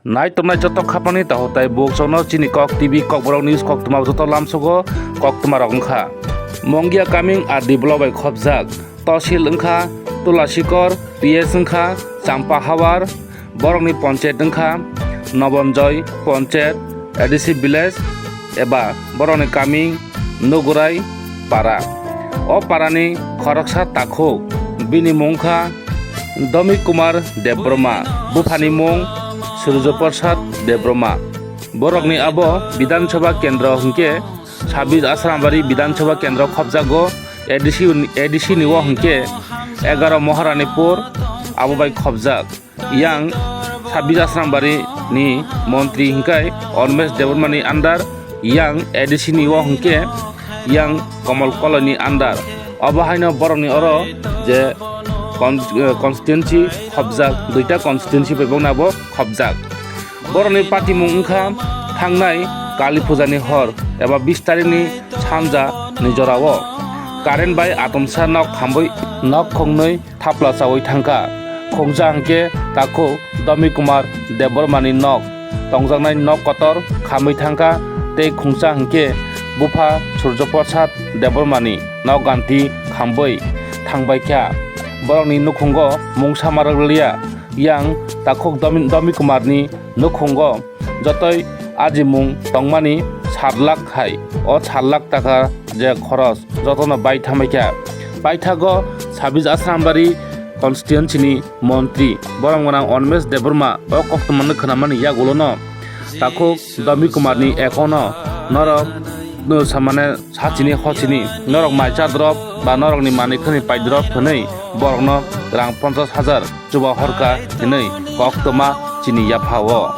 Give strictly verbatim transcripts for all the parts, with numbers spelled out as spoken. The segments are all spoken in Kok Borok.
Nai tongnai joto khapangni tahotai buksongno chini Kok T V Kokborok News koktwma joto lamsogo koktwmarok wngkha. Mongia kaming R D block bai khopjak. Tosil wngkha Tulasikor, P S wngkha Champa Hawar, borokni ponchet wngkha Nobonjoy ponchet, A D C village eba borokni kaming Nugurai para. O parani khoroksa takhuk, bini mung wngkha Domi Kumar Debbarma, buphani mung Surjo Prasad Debbarma. Borokni abo Bidhan Sabha kendro hwnkhe Sabis Asrambari Bidhan Sabha kendro khopjago, A D C ni, A D C ni o hwnkhe egaroh Maharanipur abo bai khopjak. Yang Sabis Asrambari ni montri hwnkhe Onmes Debbarma ni under, yang A D C ni o hwnkhe yang Komol Koloi ni under. Obo haino borokni oro je con-, eh, constituency khopjak, duita constituency bai bokna bo khopjak. Borokni patimung wngkha thangnai Kali Puja ni hor eba bis tarikh ni sanja ni jorao current bai atomsa nok khambwi nok khongnwi thapla chawi thangkha. Khungsa hwnkhe takhuk Domi Kumar Debbarma ni nok tongjaknai nok kotor khamwi thangkha tei khungsa hwnkhe bupha Surjo Prasad Debbarma ni nok ganti khambwi thangbaikha. Borokni nukhungo mungsa ma rwkliya, yang takhuk Domi, Domi Kumar ni nukhungo jotoi ajimung tongmani sat lakh hai. O sat lakh taka je khoros jotono bai thangbaikha. Paithago Sabis Asrambari constituency ni montri borok gwnang Onmes Debbarma o koktwmano khwnamani yagulono takhuk Domi Kumar ni account o norok, no, samane sachini hochini norok mai cha drop ba norokni manwi khwnwi pai drop hwnwi borokno rang ponchash hajar chuba horkha hwnwi koktwma chini yapha o.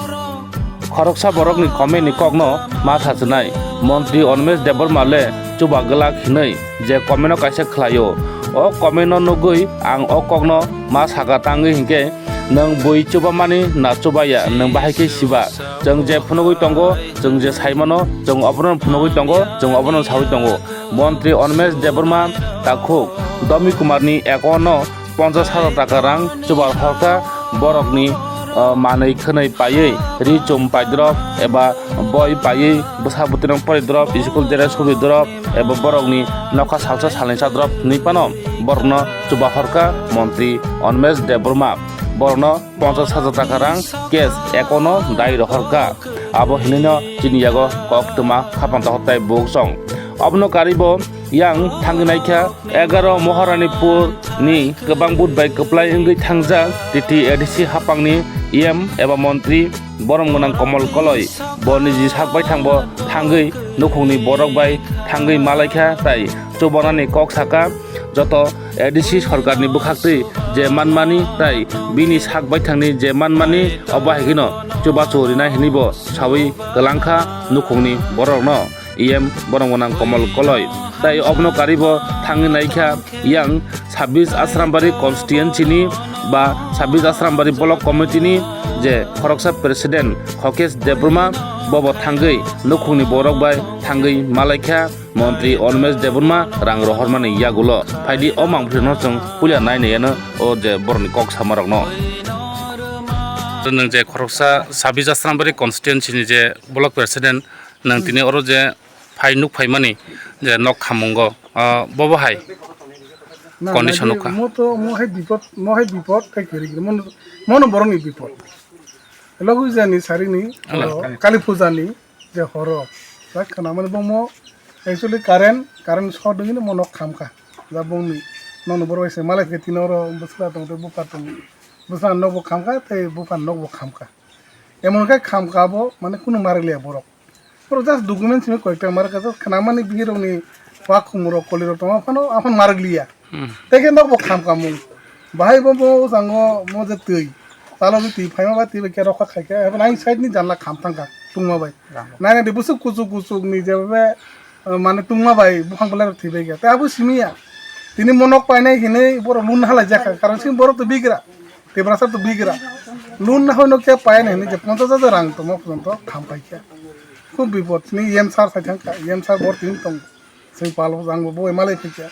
Khoroksa borokni comment ni kokno ma sachinai, Montri Onmes Debbarma le chuba glak hwnwi je comment o kaisa khlaio. O comment no nugwi ang o kokno ma saka tangwi hinkhe nwng bui chubamani na chubaya nwng bahai khe siba. Chwng je phunugwi tongo, chwng je saimano, chwng obono phunugwi tongo, chwng obono sawi tongo. Montri Onmes Debbarma takhuk Domi Kumarni account no ponchash hajar taka rang chubar horkha borokni, o, manwi khwnwi paiwi, ri chum paidrop eba boi paiwi, bwsa bwtwirok poridrop, school dress hubidrop eba borokni nokha salsa salnwi chadrop hwnwi phano borokno chuba horkha Montri Onmes Debbarma. Borokno ponchash hajar taka rang cash account o dai rohorkha. Abo hinwino chini yago koktwma khapang takhuk tai buksong. Obono karibo yang thangwi naikha egaroh Maharanipur ni kwbang vote bai kwplai wngwi thangjak T T A D C hapangni E M eba montri borom gwnang Komol Koloi. Bo niji sak bai thangbo thangwi nukhungni borok bai thangwi malaikha tai chubanani kok saka. Joto A D C sorkarni bwkhaktwi je manmani tai bini sak baithangni je manmani, o bahaikeno chubachu rinai hinwi bo sawi kwlangkha nukhungni borokno E M borom gwnang Komol Koloi. Tai obono karibo thangwi naikha yang Sabis Asrambari constituency ni ba Sabis Asrambari block committee ni je khoroksa president Khokesh Debbarma, bobo thangwi nukhungni borok bai thangwi malaikha. Montri Onmes Debbarma rang rohormani yagulo phaidi o mangphrino chwng puila nai nai ano o je borokni kok samarokno. Nwng je khoroksa Sabis Asrambari constituency ni je block president, nwng tini oro je phai nuk phaimani je nok khamungo, ah, bobo hai Na, condition na, nukha. Mo to, mo hai bipod, mo hai bipod kai kiri kiri, mo, mo no borokni bipod. Logi jani sarini, Ala. Oro, Kali Puja ni, je horo, tak khana mani bomo, actually current, current short dungini mo nok khamkha. Ja bongni, nono borok ese malai khe tini oro bwsla tong tei bupha tong, bwsla nok bo khamkha tei bupha nok bo khamkha. Emon khe khamkha bo, mane kunu marwkliya borok. Borok just document simi koyekta marwkha, just khnamani bihirokni wakhumrok kolirok tongma phano aphano marwkliya. Hmm. Tei khe nokbo khamkha mung. Bahai bo, bo jango mo je twi. Chalo twi phaima ba twi bai khe rokha khai khe. Abo nai side ni janla kham thangkha tungma bai. Nai nai de busuk kuchuk kuchuk ni je be, eh, mane tungma bai buphang belai rok thwi bai khe. Tei abo simi ya. Tini mo nok painai hinwi borok lun halai jakha. Karon simi borok to bigra. Tiprasa to bigra. Lun na hoi no khe painai hinwi je ponchash hajar rang tongma phuno to kham pai khe. Khub bipod ni E M sir sai thangkha. E M sir bor tini tong. Seng palo jang bo bo malai phikha.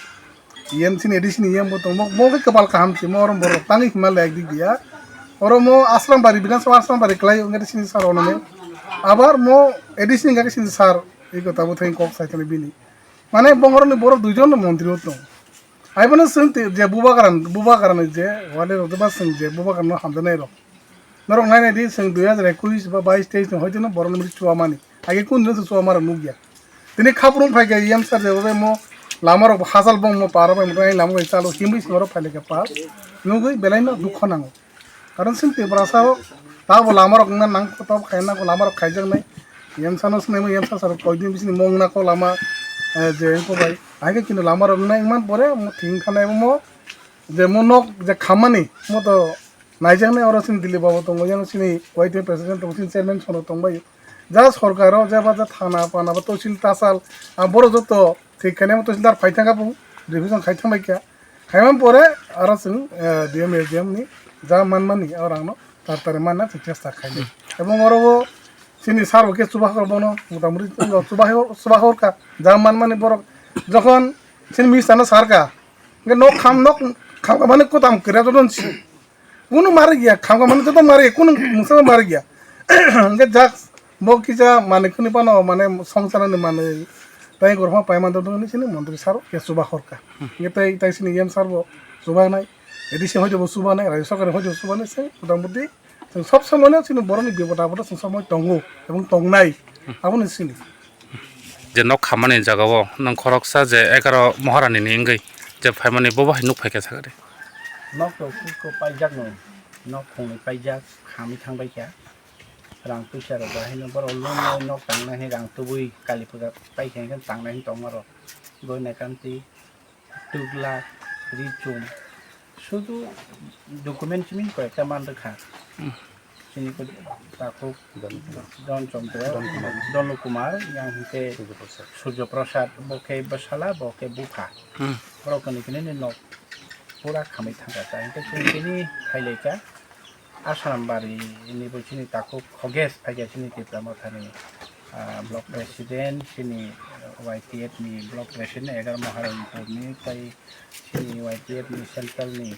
E M sini A D C ni E M bo tong. Mo, mo khe kwpal kaham se, mo orom borok tangwi hima le ekdik dia. Oro mo Asrambari, Bidhan Sabha Asrambari kwlai wngkha sini sar ono. Abar mo A D C ni gage sini sar, iko tabo thai kok sai thani bini. Mane bongoroni borok duijon no montri o tong. Aibono swng te je Bubagra, Bubagra ni je wale rok ba swng je Bubagra no hamjaknai rok. Norok nainai di, chwng dui hazar ekuish ba bais teis ni hoite no borok no chua mani. Age kun din se chua mara nukya. Tini khaprung phai khe yam sar je bo mo lama rok hachal bong mo para bai mo lama bai chalo himri sima rok phai khe pa. Nugui belai no dukho nango. Karon chwng Tiprasa rok tabo lama rok wngna nang, tabo khaina ko lama rok khaijak nai. Yam sano swnai mo yam sar sar koi din bisini mong na ko lama, eh, je ko bai. Age kino lama rok wngna wngman pore mo thing khanai mo je mo nok je khamani mo to naijaknai oro chini Dilip babu tongo, yang chini Y T F president tongo, chini chairman sono tongbai. Ja sorkar o jeba ja thana pana ba tosil tasal, ang boro joto thik khainai mo tosil dar phai thangkha bung revision khai thangbai kha. Khaiman pore aro chwng, eh, D M S D M ni ja manmani aro angno tar tari manna chwng chesta khainai. Ebong oro o chini sar bo khe chuba hor bono motamoti chuba hor, chuba hor kha ja manmani borok jokhon chini minister no sar kha hwnkhe nok kham nok kham kha mani kutam kwrwi joto si. Kunu mari gya, khamkha mani joto mari, kunu mungsa mari gya. Hingke jak bo kisa mani kuni pano mane songsarani mani tai gorma pai manto dong ni sini montri saro ya chuba horka. Hingke tai tai sini yem sar bo chuba nai, A D C hoito bo chuba nai, Rajya Sarkar hoito bo chuba nai se, motamoti chwng sob somoi no sini boroni bipod apod o chwng somoi tongo ebong tongnai, aboni sini. Je nok khammani jagao nwng khoroksa je egaroh Maharani ni wngwi je phaimani, bo bahai nuk phaikha sakhe. Nok rok kuk kuk paijak no, nok khungnwi paijak, khamwi thangbaikha. Rang puisa rok bahai no borok loan nai nok tangnai hai rang tubui kali puja paikha hwnkhe tangnai hwn tongma rok. Goina kanti, twk lak, ri chum, sudu document simi koi ekta man rwkha. Hmm. Chini ko takhuk Don Chandra, Don Kumar. Don Kumar, yang hwnkhe Surjo Prasad. Surjo Prasad, bo khe bwsala, bo khe bupha. Hmm. Borok kwnwi kwnwi ni nok pura khamwi thangkha ta. Hwnkhe chwng tini phailaikha. Asrambari ni bo chini takhuk Khoges phaikha chini Tipra Mothani, ah, block president, chini, ah, Y T F ni block president, egar Maharanpur ni, tai chini Y T F ni central ni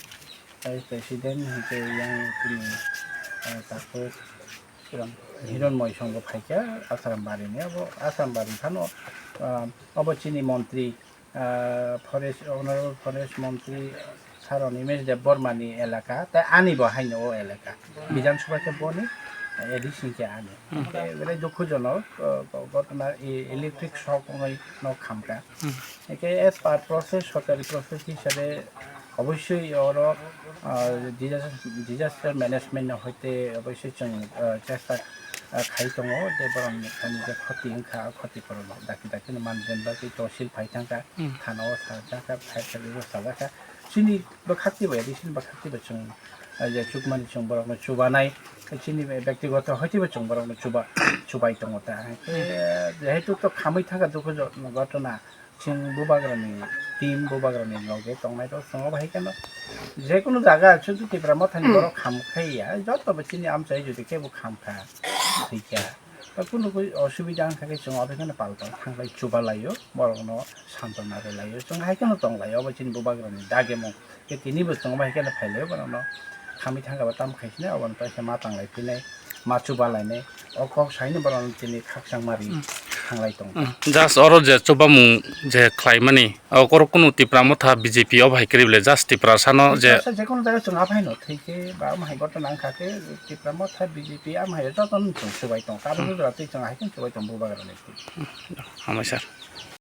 vice president, hingke yang chini, ah, takhuk Hiron Moi Song bo phaikha Asrambari ni, abo Asrambari phano, ah, abo chini montri, ah, forest, honorable forest montri Sir Animesh Debbarma ni elaka, tai ani bo haino o elaka. Bidhan Sabha khe boni, A D C khe ani. Hmm. Khe belai dukhujonok, ah, ghotona, e-, electric shock wngwi nok khamkha. Hmm. Hingkhe as per process, sorkari process hisabe obossoi oro, ah, disaster, disaster management ni hoite obossoi chwng, ah, chesta, ah, khai tongo, je borok ni thani je khoti wngkha, khoti korokno daki daki no manjak bagwi tosil phai thangkha. Hmm. Thana o sa jakha, fire service o sa jakha. Chini bwkhak twi bai, chini bwkhak twi bai chwng, ah, je chukmani chwng borokno chubanai, chini bektigoto hoi twi bai chwng borokno chuba-, chubai tongo ta. Khe, jehetu to khamwi thangkha dukhu jo-, ghotona, chwng bubagrani team, bubagrani loge tongnai rok chwng obo hai kheno jekunu jaga chutu Tipra Mothani borok kham khai ya, joto bo chini amchai jodi kebo kham kha, thwi kha. Ta kunu koi osubida wngkha khe chwng obo hai kheno pal pal thanglai chuba laio, borokno santona rwlaio, chwng hai kheno tonglaio, obo chini bubagrani dagimung. Khe tini bo chwng bai khe phailaio borokno khamwi thangkha bo tamo khai sini, obono to khe ma tanglai phinai, ma chuba lainai, o kok saino borokno tini khakchang mari Hmm. thanglai tongo. Hmm. Just oro je chubamung je khlaimani, o korok kunu Tipra Motha B J P o bai kwrwi bwle, just Tiprasa no je Tiprasa jekono jaga chwng aphai no thwi khe ba omo hai gotona wngkha khe Tipra Motha B J P omo hai jotono chwng chubai tongo, kabel Hmm. jora twi chwng hai khe chubai tongo bubagrani. Hambai sir.